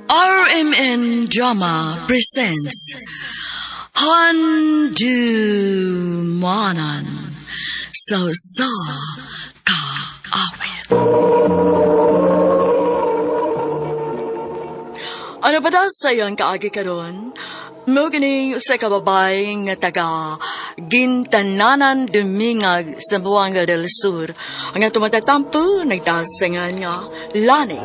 RMN Drama presents Handumanan sa sa kaawit. Ano ba daw sa iyong kaagi karon? Mo kini sa kababay nga taga Gintananan Dumingag sa Buanga del Sur. Ang atong matatampo nagdasingan nga Lani.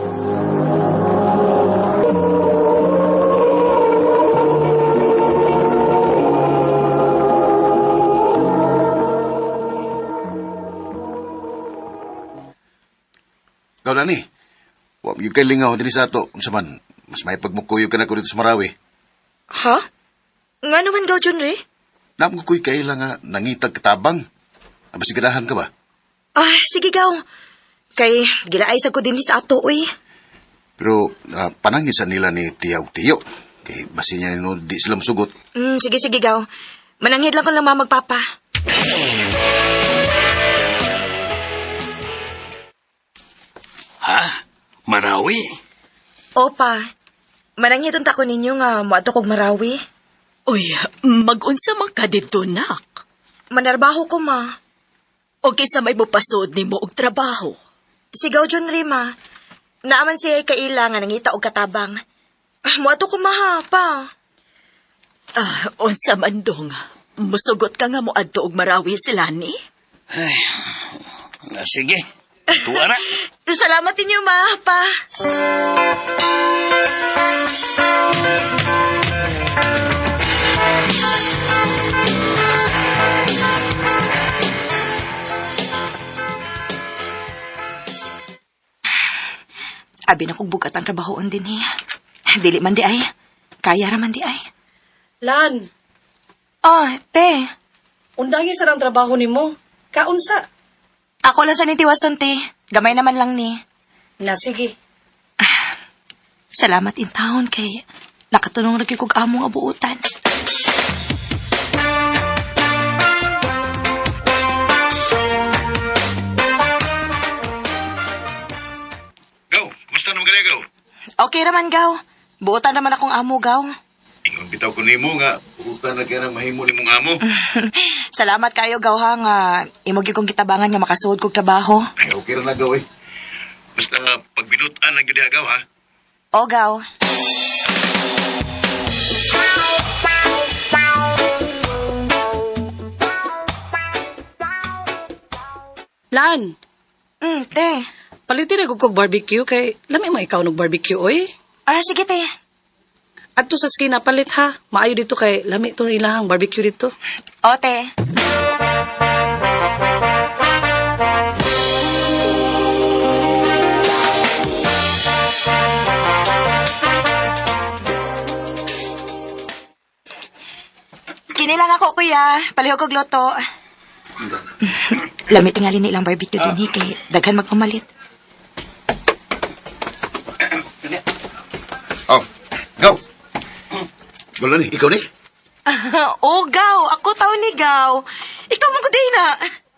Ikaw na ni. Wa yung kay lingaw dinhi sa ato. Unsa man, mas may pagmukuyo ka na ko dito sa Marawi. Ha? Nga naman gaw, Junri? Naam ko kuy kaila nga nangitag katabang. Aba sigarahan ka ba? Ah, sige gaw. Kay gilaay sa ko din sa ato, uy. Pero panangin sa nila ni Tiya ug Tiyo. Kay basin niya no, di sila musugot. Sige, sige gaw. Mananghid lang ko lang mamagpapa. Ha? Marawi? Opa, mananghid unta ko ninyo nga moadto kog Marawi. Uy, magunsa man ka dito, nak. Manarbaho ko, ma. O kaysa may mupasuod nimo og trabaho. Sigaw, Junri, ma. Naaman siya ay kaila nga nangita og katabang. Ah, moadto ko, ma, ha, pa. Ah, unsa man dong. Musugot ka nga mo adto og Marawi sila ni? Ay, sige. Tuwa na. Salamat ninyo, ma, pa. Abi na kog bugat ang trabahoon din niya. Dili man di ay. Kaya ra man di ay. Lan, Oh, te. undangi sa ang trabaho nimo. Kaunsa? Ako lang sa nitiwason, te. Gamay naman lang ni. Na sige. Salamat in town kay nakatunong ra gyud kog amo nga buutan. Go, kumusta naman ka go? Okay raman gaw. Buutan naman akong amo gaw. Ingon bitaw ko nimo nga buutan na kaya nang mahimo nimong amo. Salamat kayo gaw ha nga imo gyud kong gitabangan nga makasuod kog trabaho. Ay, okay ra na gaw eh. Basta pagbinutan lang gyud gaw ha. O gaw. Lan, Te. palitin ko kog barbecue kay lami mo ikaw nog barbecue oy. Ah, sige te. Adto sa skina palit ha. Maayo dito kay lami to ilahang barbecue dito. O te. Kini lang ako, kuya. Palihog kog luto. Lami tingali ni ilang barbecue din kay daghan magpamalit. Oh, go. Go ni, ikaw ni. oh, gaw. Ako tao ni gaw. Ikaw man ko na.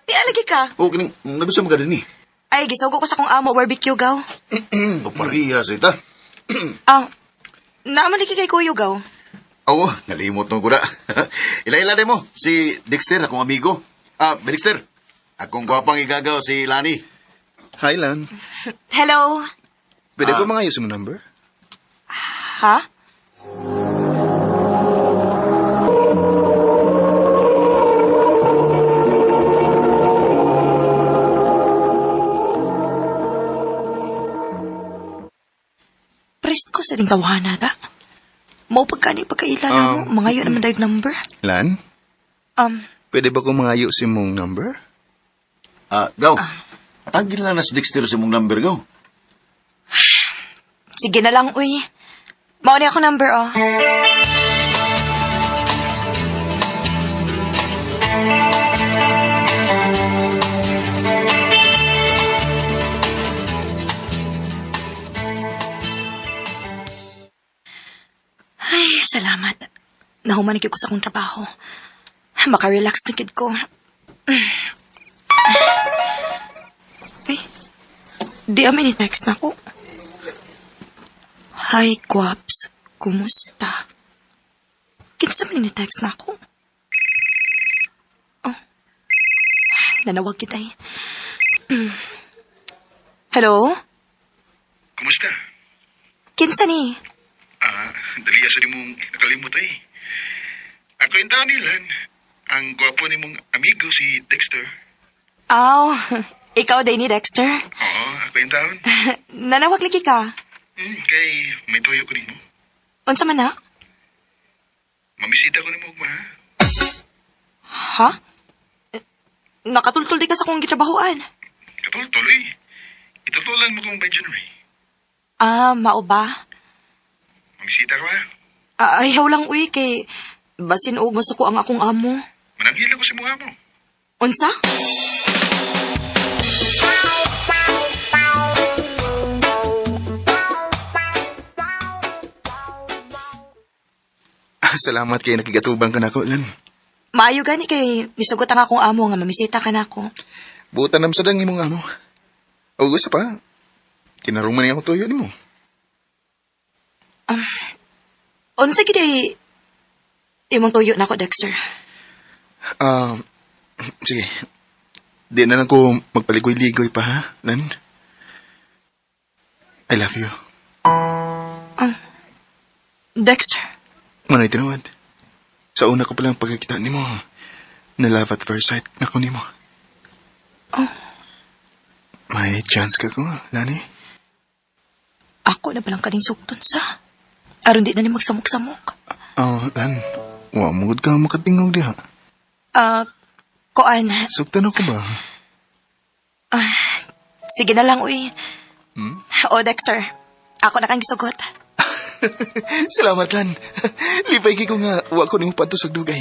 Di alagi ka. Oh, kining nagusto mo ka din ni. Ay, gisugo ko sa kong amo barbecue gaw. O pariya sa ita. Ah, naaman lagi kay kuyo gaw. Oo, nalimot nung kuda. Ila-ila din mo, si Dexter, akong amigo. Ah, Dexter, akong gwapang igagaw si Lani. Hi, Lan. Hello. Pwede ko mga ayos mo number? Ha? Presko sa ring tawahan ta. Mao pagkani pagkaila na mo, mga yun naman dayog number. Lan, pwede ba ko mga ayos mong number? Ah, gaw. Tagin lang na si Dexter sa mong number, gaw. Sige na lang, uy. Mao ni ako number, oh. Ay, salamat. Nahuman na ko sa akong trabaho. Makarelax na kid ko. Ay, di amin ni text na ako. Hi, Guaps. Kumusta? Kinsa man ni text na ako? Oh. Nanawag kita eh. Hello? Kumusta? Kinsa ni? Ah, dali asa ni mong nakalimot ay. Ako yung Daniel, ang gwapo ni mong amigo si Dexter. Aw, ikaw day ni Dexter. Oo, ako yung taon. Nanawag lagi ka. Kay may tuyo ko nimo. Unsa man na? Mamisita ko nimo ugma, ha? Ha? Eh, nakatultul di ka sa kong gitrabahoan. Katultol eh. Itutulan mo kong by January. Ah, mao ba? Mamisita ka ba? Ah, ayaw lang uy kay basin og masuko ang akong amo. Mananghila ko sa mukha mo. Unsa? Ah, salamat kay nakigatubang ka nako, Lan. Maayo gani kay misugot ang akong amo nga mamisita ka nako. Butan nam sa dang imong amo. O gusto pa. Kinarong man niya akong tuyo nimo. Unsa gid ay imong tuyo nako, Dexter? Ah, sige. Di na lang ko magpaligoy-ligoy pa, ha, Lan? I love you. Dexter. Manoy tinuod. Sa una ko palang pagkakita nimo, na love at first sight na ko nimo. Oh. May chance ka ko, Lani? Ako na palang kaning sugton sa. Aron di na ni magsamok-samok. Oh, Lan. Wa mo gud ka makatingog diha. Ah, koan. Sugtan ako ba? Sige na lang uy. O Dexter, ako na kang gisugot. Salamat, Lan. Lipay kay ko nga, wa ko nimo padto sa dugay.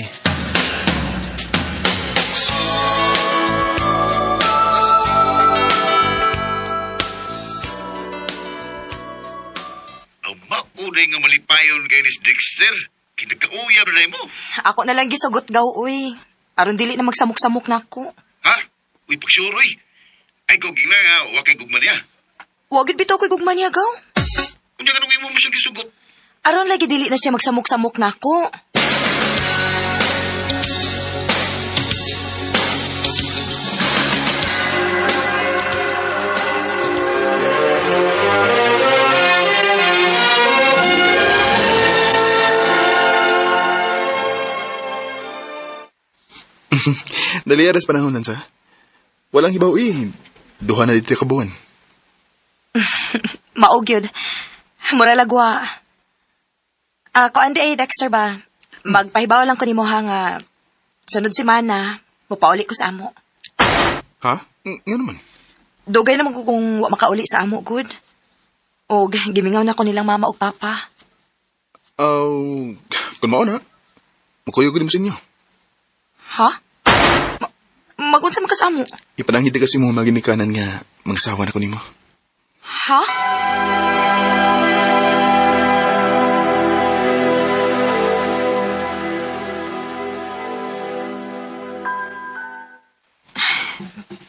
Ang maunay nga malipayon kay ni Dexter. Kinagkauyab na mo. Ako na lang gisugot gaw uy. Aron dili na magsamok-samok nako. Ha? Uy, pagsuroy. Ay, kung gina nga, wa kay gugma niya. Wa gid bitaw ko'y gugma niya gaw. Kung anong imo mo siyang gisugot? Aron lagi dili na siya magsamok-samok nako. Dali aras panahon nan sa. Walang hibaw eh. Duha na dito ka buwan. Mao gyud. Mura lagwa. Ah, kuan di ay Dexter ba? Magpahibaw lang ko nimo ha nga sunod semana mopauli ko sa amo. Ha? Nga naman. Dugay naman ko kung wa makauli sa amo good. Og gimingaw na ko nilang mama ug papa. Oh, kung mao na, makuyog ko din mo sa inyo. Ha? Magunsa man ka sa amo? Ipananghid kasi mo maginikanan nga mangsawa na ko nimo. Ha?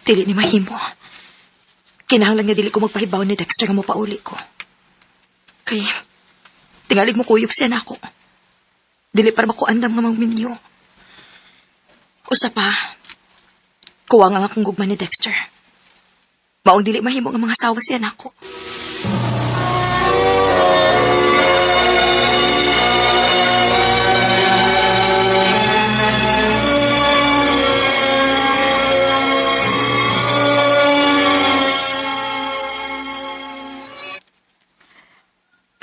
Dili ni mahimo. Kinahanglan nga dili ko magpahibaw ni Dexter nga mopauli ko. Kay, tingalig mo kuyog siya nako. Dili para mako andam nga magminyo. Usa pa, kuwang ang akong gugma ni Dexter. Maong dili mahimo nga mga asawa siya nako.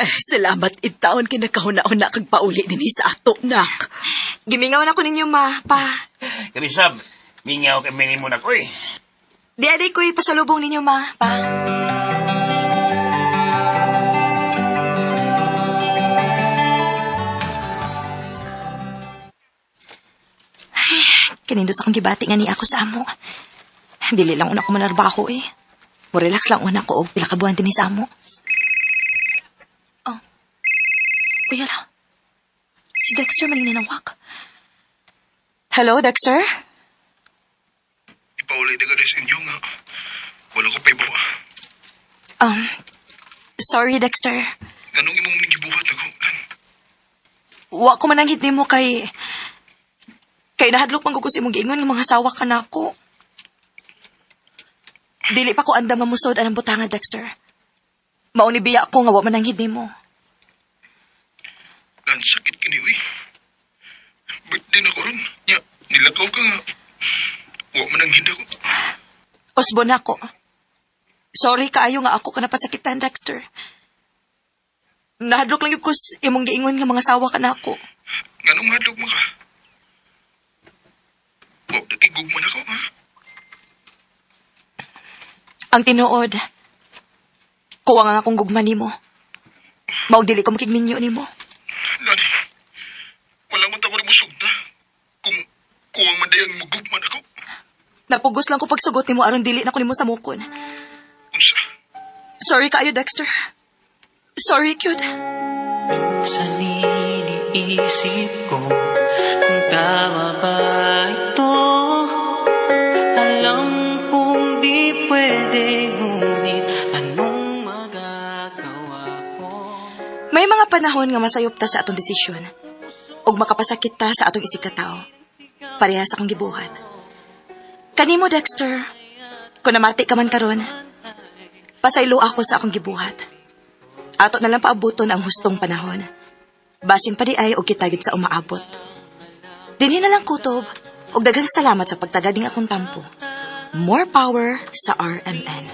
Eh, salamat intaon kinakahuna-huna kag pauli dinhi sa ato, nak. Gimingaw na ko ninyo, ma, pa. Kami sab, mingaw kami ni mo na ko eh. Di aday ko'y pasalubong ninyo, ma, pa. Ay, kanindot sa akong gibati nga ni ako sa amo. Dili lang una ko manarbaho eh. Mo-relax lang una ko og pila ka buwan dinhi sa amo. Oh. Uy, ala. Si Dexter maning nanawag. Hello, Dexter? Ipauli na ka sa inyo nga. Wala ko pa ibawa. Sorry, Dexter. Nganong imong gibuhat ako, Lan? Wa ko mananghid nimo kay nahadlok man ko sa imong giingon nga mangasawa ka nako. Dili pa ko andam nga musod anang butanga, Dexter. Mao ni biya ko nga wa mananghid nimo. Lan, sakit kini, uy. Birthday na ko ron. Nya, nilakaw ka nga. Wa mananghid nako. Usbon ako. Sorry kaayo nga ako ka napasakitan, Dexter. Nahadlok lang gyud ko sa imong giingon nga mangasawa ka nako. Nganong hadlok mo ka? Wa kay gugma nako, ha? Ang tinuod, kuwang ang akong gugma nimo. Mao dili ko makigminyo nimo. Lani, wala man ta ko nimo sugta. Kung kuwang man diay ang mugugma nako. Napugos lang ko pagsugot nimo aron dili na ko nimo samukon. Unsa? Sorry kaayo, Dexter. Sorry, cute. Minsan iniisip ko kung tama ba ito. Alam kong di pwede, ngunit anong magagawa ko? May mga panahon nga masayop ta sa atong desisyon ug makapasakit ta sa atong isigkatao. Parehas akong gibuhat. Kanimo, Dexter, kung namati ka man karon, pasaylo ako sa akong gibuhat. Ato na lang paabuton ang hustong panahon. Basin pa diay og kita gid sa umaabot. Dinhi na lang, kutob, ug daghang salamat sa pagtagad ning akong tampo. More power sa RMN.